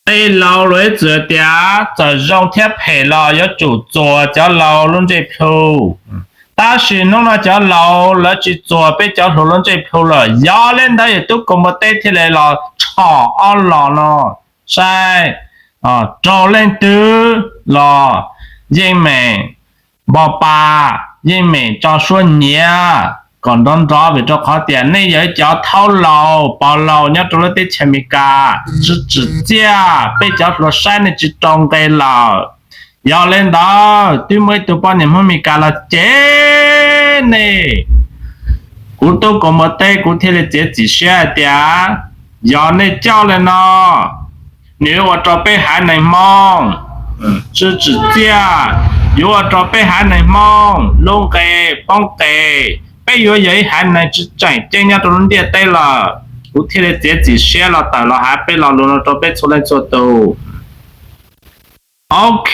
Tej laus luag ib txwm tias txawm zoo thiab phem los yuav tsum txuas cov laus lub ntsej plhu. Tab sis hnub no cov laus lawv tsis txuas peb cov hluas lub ntsej plhu lawm, yog li ntawd yawg tub koom npua teb thiaj li los tshom ob los no saib, raug leej twg los yeej meem npo pa, yeej meem tso suab nyiav kom nrov nrov, vim rau qhov tias nej yog ib cov thaub laus pog laus nyob rau lub teb chaws Amelikas, tsis tsim txiaj peb cov hluas saib nej tsis rau nqe lawm. Yog li ntawd twb muaj ib tug poj niam Hmoob Amelikas los cem nej. Kuv tub koom npua teb kuv thiaj li txiav txim siab hais tias yog nej coj li no, nws yuav ua rau peb haiv neeg Hmoob tsis tsim txiaj, yuav ua rau peb haiv neeg Hmoob lub nqe poob qes, peb yuav yog ib haiv neeg tsis tseem ceeb nyob rau lub ntiaj teb lawm. Kuv thiaj li txiav txim siab los tawm los hais peb lo lus no rau peb txhua leej txhua tus. Ok,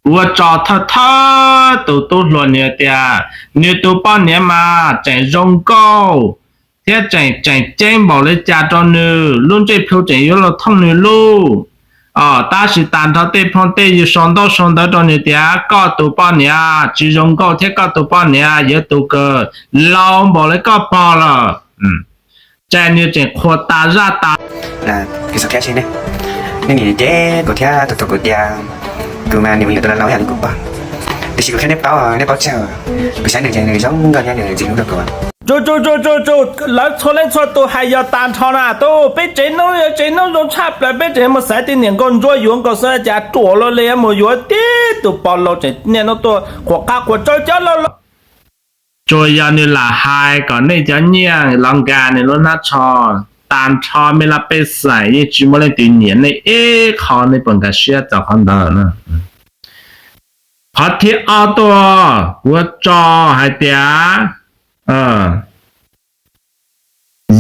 ua tso thawj thawj tus tub hluas nws tias nws tus poj niam mas tseem zoo nkauj thiab tseem tseem ceeb npaum li cas rau nws, lub ntsej plhu tseem yuav los thooj nws lub. Tab sis tag nrho tej phooj tej ywg sau ntaub sau ntawv rau nws tias koj tus poj niam tsis zoo nkauj thiab koj tus poj niam yuav tus kawg laus npaum li koj pog lawm. Ces nws tseem qhuas tas zaj tas. Nej niam cem kuv thiab tus tus kuv tias kuv mas niam me nyuam tus laus laus ib yam li kuv pog, tiam sis kuv qhia nej paub, nej paub tsawg, kuv saib nws ces nws zoo nkauj thiab nws ntxim hlub rau kuv. Tsu tsu tsu tsu tsu, lawv txhua leej txhua tus hais yog tag nrho na tus, peb tsev neeg yog tsev neeg zoo tshaj plaws, peb tseem mus xaiv tej niam nkauj ntsuab yuav nkaus xwb cas ruam luaj li mus yuav tib tus pog laus tseem niaj hnub tuaj qhuas qab qhuas tsawb cov laus laus. Tsuas yog nws lam hais kom nej cov nyiaj los nkag nws lub hnab tsho, tag nrho me laj pej xeem yeej tsis muaj leej twg nyiam nej ib qho, nej puas nkag siab txog qhov ntawd na? Qhov thib ob tuaj, kuv tso hais tias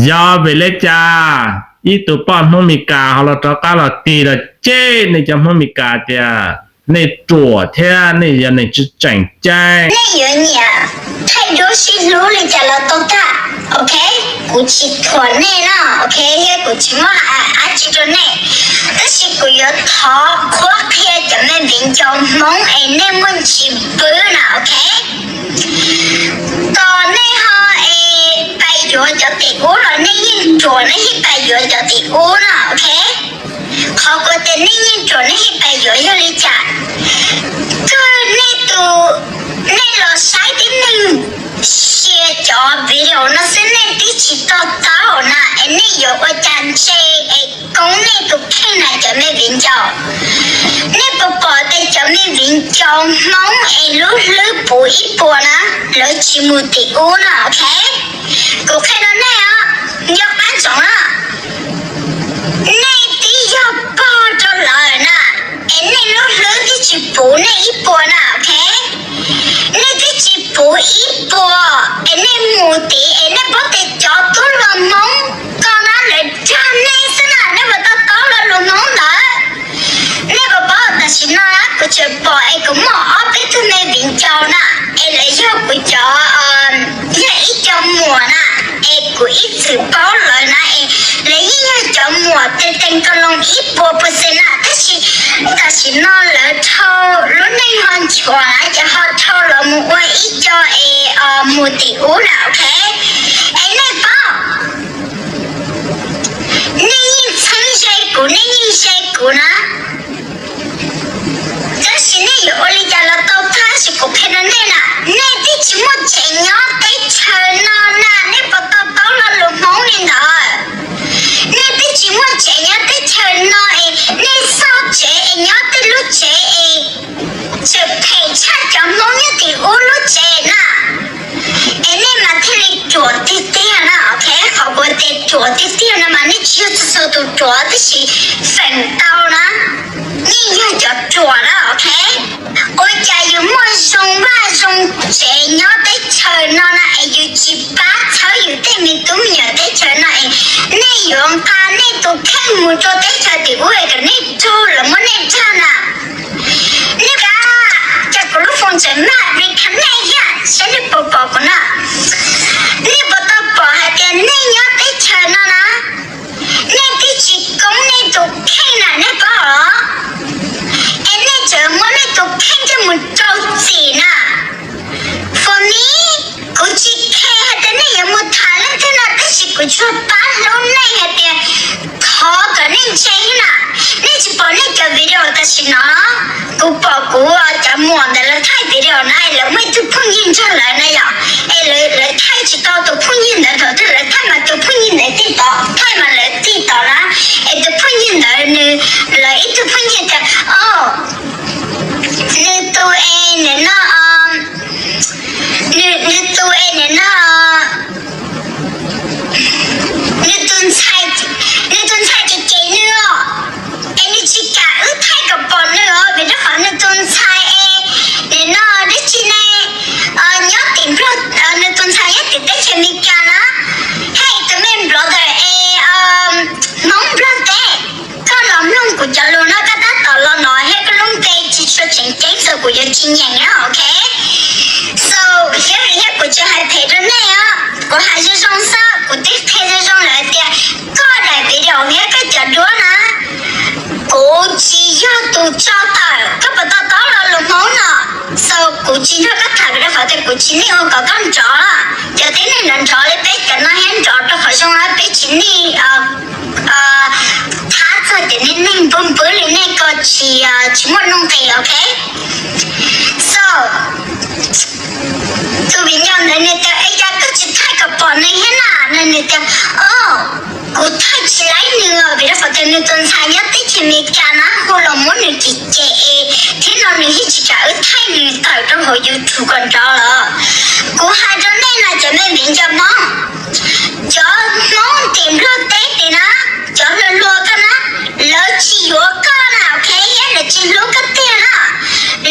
yog vim li cas ib tug poj Hmoob Meskas ho los rov qab los tig los cem nej cov Hmoob Meskas tias nej ruam thiab nej yog neeg tsis tseem ceeb. Nej yuav nyiam thaij duab sib hlub li cas los tau tag, ok, kuv tsis thuam nej no, ok, thiab kuv tsis muaj dab tsi rau nej, tab sis kuv yuav thov qhuab qhia cov me viv ncaus Hmoob es nej muaj ntsis pwb na, ok. Tos nej ho es pais yuav cov tim ub los nej yeej ruam, nej yeej pais yuav cov tim ub na, ok. Qhov kuv tias nej yeej ruam nej yeej pais yuav yog li cas? Kawg nej tus, nej los saib tib neeg share cov video no xwb nej twb tsis to taub na, es nej yuav ua cas ntse es koob nej tus kheej na cov me viv ncaus? Nej puas pom tias cov me viv ncaus Hmoob es lub hlwb puv ib puas na, lawv tsis mus tim ub na, ok. Kuv qhia rau nej os, nco qab ntsoov na, nej twb yog pog rau lawv na, es nej lub hlwb twb tsis puv nej ib puas na, ok. Nej twb tsis puv ib puas es nej mus tid es nej paub tias cov tub hluas Hmoob ko na lawv dag nej xwb na, nej puas to taub lo lus Hmoob ntawd? Nej puas paub tam sim no na kuv tseem pom es kuv muaj ob peb tug me viv ncaus na, es lawv yog kuv cov, yog ib co muam na, es kuv ib txwm paub lawv na, es lawv yeej yog cov muam tes teev ko loo ib puas percent na, tab sis tam sim no lawv dhau lub neej ho nchuav na ces ho dhau lawv mus ua ib co es mus tim ub na, ok. Es nej paub, nej yeej txheeb ze kuv, nej yeej ze kuv na, tab sis nej yuav ua li cas los tau, tab sis kuv qhia rau nej na, nej twb tsis muaj tsev nyob teb chaws no na, nej puas to taub lo lus Hmoob li ntawd? Nej twb tsis muaj tsev nyob teb chaws no es nej xauj tsev es nyob tej lub tsev es tseem phem tshaj cov Hmoob nyob tim ub lub tsev na. Es nej mas thiaj li ruam tiag tiag na, ok, qhov kuv tias ruam tiag tiag no mas nej tsis yog txhua txhua tus ruam, tab sis feem ntau na yeej yog cov ruam na, ok. Ua cas yus muaj zoo vaj zoo tsev nyob teb chaws no na es yus tsis pab txhawb yus tej me tub me nyuam teb chaws no es nej yuav nqa nej tus kheej mus rau teb chaws tim ub es kom nej raug lawv muab nej dag na. Nej ka, cas kuv lub phone tseem maj reconnect thiab, saib nej puas pom kuv na. Nej puas tau pom hais tias nej nyob teb chaws no na, nej twb tsis koob nej tus Ntseeg na, nej tsis pom nej cov video tam sim no, kuv pom kuv cov muam ntawd lawv thaij video na, lawv muaj ib tug phooj ywg nrog lawv na yom, es lawv thaij tsis tau tus phooj ywg ntawd, thaum twg lawv thaij mas tus phooj ywg ntawd tig tod, thaij mas lawv tig tod na, es tus phooj ywg ntawd nws, lawv ib tug phooj ywg tias, o, nws tus es nim no, nws, nws tus es nim no, nws tus ntxhais, nws tus ntxhais ces ces nws os, es nws tsis kam wb thaij kom pom nws os, vim rau qhov nws tus ntxhais es nim no dab tsi ne, nyob tim Nplog, nws tus ntxhais nyob tim teb chaws Amelikas na, thiab tus me brother es Hmoob Nplog teb. Koj los mloog kuv cov lus no koj tab tom los no thiab koj lub npe tsis tshua tseem ceeb xwb kuv yuav tsis nyeem na, ok? So, thiab vim thiab kuv tsis hais phem rau nej os, kuv hais zoo zoo xwb, kuv twb qhia zoo zoo lawm tias koj daim video thiab koj cov duab na, kuv tsis yog tus tso tawm, koj puas to taub lo lus Hmoob no? So, kuv tsis nrog koj tham vim rau qhov tias kuv tsis niaj ua kom koj nrov. Cov tib neeg nrov nrov li peb cov no thiab nrov rau qhov zoo, peb tsis niaj thab txog cov niag neeg npwb npwb li nej ko tsis, tsis muaj nuj nqis, ok? So, tus viv ncaus ntawd nws tias, es cas koj tsis thaij kom pom nws thiab na? Nws tias, o, kuv thaij tsis laib nws os, vim rau qhov tias nws tus ntxhais nyob teb chaws Amelikas na hu los muab nws cem cem es thiab no nws yeej tsis kam wb thaij nws tawm rau hauv YouTube kom nrov lawm. Kuv hais rau nej no cov me viv ncaus Hmoob, cov Hmoob tim Nplog teb tim na, cov hluas hluas koj na, lawv tsis yuav koj na, ok, thiab lawv tsis hlub koj tiag na.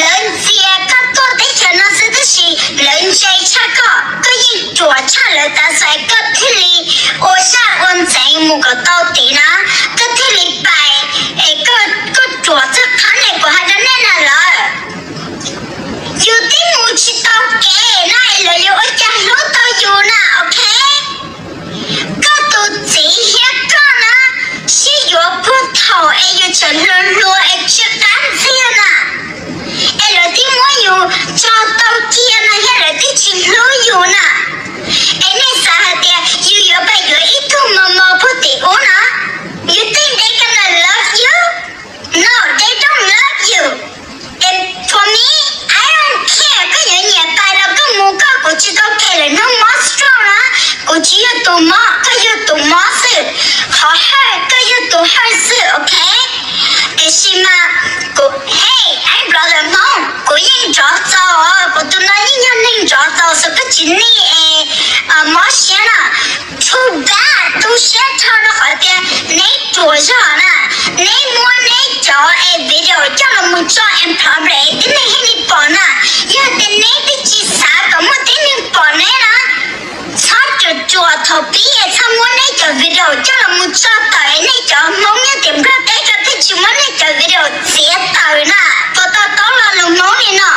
Lawv ntxias koj tuaj teb chaws no xwb tab sis lawv ntse tshaj koj, koj yeej ruam tshaj lawv tas xwb koj thiaj li ua zaj ua ntxeev mus kom tau tid na, koj thiaj li pais, es koj ruam txog qhov ne, kuv hais rau nej na lawm. Yus twb mus tsis tau kev na es lawv yuav ua cas hlub tau yus na, ok? Koj tus txiv thiab koj na sib yuav puag thaum es yus tseem hluas hluas es tsis qab ntxiag na, es lawv twb muab yus tso tau cia no thiab lawv twb tsis hlub yus na. Es nej xav hais tias yus yuaw pais yuav ib tug mos mos puag tim ub no, you think they gonna love you? No, they don't love you. And for me, I don't care koj yuav nyiam pais los koj mus koj, kuv tsis tau care lawm, hnub mob stroke na, kuv tsis yog tus mob, koj yog tus mob xwb. Qhov hawj, koj yog tus hawj xwb, ok? Tiam sis mas kuv, hey, I'm brother Hmoob, kuv yeej nrov txaus, kuv tus no yeej yog neeg nrov txaus xwb, koj tsis need mob siab na. Too bad, tu siab rho rau qhov tias neb ruam zog na, neb muab neb cov video coj los mus tso in public tib neeg thiaj li pom na. Yog tias neb twb tsis xav kom muaj tib neeg pom neb na, txhob ruam ruam thaum pib es txhob muab neb cov video coj los mus tso tawm es nej cov Hmoob nyob tim Nplog teb ko thiaj tsis muab nej cov video txiav tawm na. Puas to taub lo lus Hmoob li no?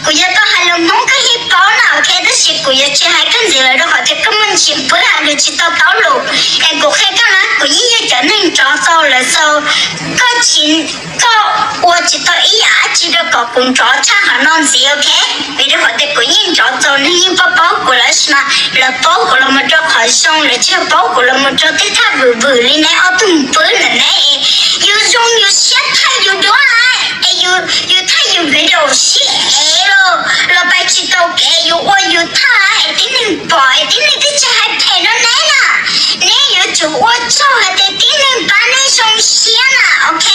Kuv yuav tau hais lus Hmoob koj yeej paub na, ok, tab sis kuv yuav tsis hais koj ntxiv lawm rau qhov tias koj muaj ntsis pwb hais lus tsis to taub lus. Es kuv qhia koj na, kuv yeej yog cov neeg nrov txaus lawm xwb. Koj tsis, koj ua tsis tau ib yam dab tsi rau kom kuv nrov tshaj qhov no ntxiv, ok? Vim rau qhov tias kuv yeej nrov txaus, neeg yeej paub paub kuv lawm, sis mas lawv paub kuv los mus rau qhov zoo, lawv tsis yog paub kuv los mus rau tej thaj vwm vwm li neb ob tug pwb ntawm neb. Yus zoo yus siab thaij yus duab lawm es yus thaij yus video sib ev los, los pais tsis tau kev, yus ua yus thaj es tib neeg pom es tib neeg twb tsis hais phem rau neb na. Neb yuav tsum ua tsaug hais tias tib neeg pab neb zoo siab na, ok?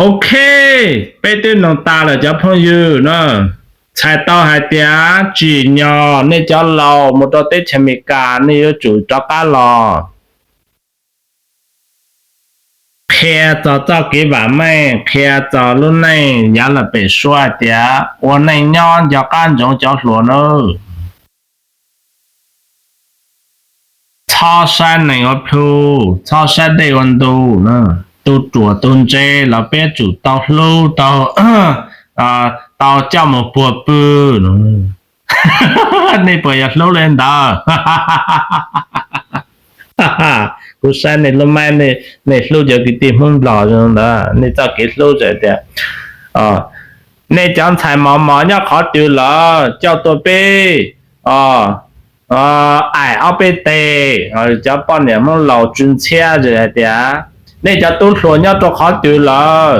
Ok, peb twb noog tas lawm cov phooj ywg na. Txhais tau hais tias tsim nyog nej cov laus mus rau teb chaws Amelikas nej yuav tsum rov qab los qhia txog txoj kev vam meej, qhia txog lub neej yav lawm pem suab hais tias ua neej nyob nco qab ntsoov cov hluas nawb. Txhob saib neeg ua plhu, txhob saib dej ua ntu. Tus ruam tus ntse los peb tsum tau hlub, tau, tau coj mus puag pw. Nej puas yog hlub li ntawd? Kuv saib nej lub maib, nej hlub cov kwv tij Hmoob Nplog zoo ntawd, nej txoj kev hlub txawm tias nej cov ntxhais mos mos nyob qhov twg lawm coj tuaj peb, o, aim ob peb tes. Cov poj niam Hmoob laus tsw ntxhiab hais tias, nej cov tub hluas nyob rau qhov twg lawm?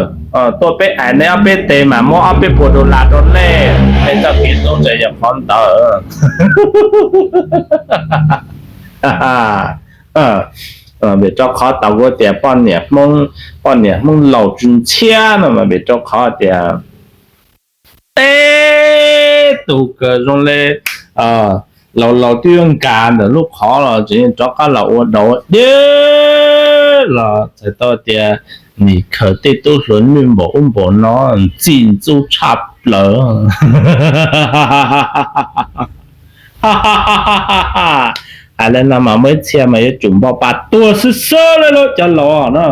Tuaj peb aim nej ob peb tes mas muab ob peb puas dollar rau nej. Nej txoj kev hlub ntshe yog qhov ntawd. Vim rau qhov tau kuv tias poj niam Hmoob, poj niam Hmoob laus tsw ntxhiab no mas vim rau qhov tias tej tus kawg zoo li laus laus twb yuav nkag ntawm lub qhov los tseem rov qab los ua dau ua dig los txhais tau tias nim khaws tej tub hluas nwj npaum ub npaum no ntxim ntxub tshaj plaws. Hais li no mas muaj ib txhia mas yuav tsum npau pa tuag xwb xwb li lauj cov laus no.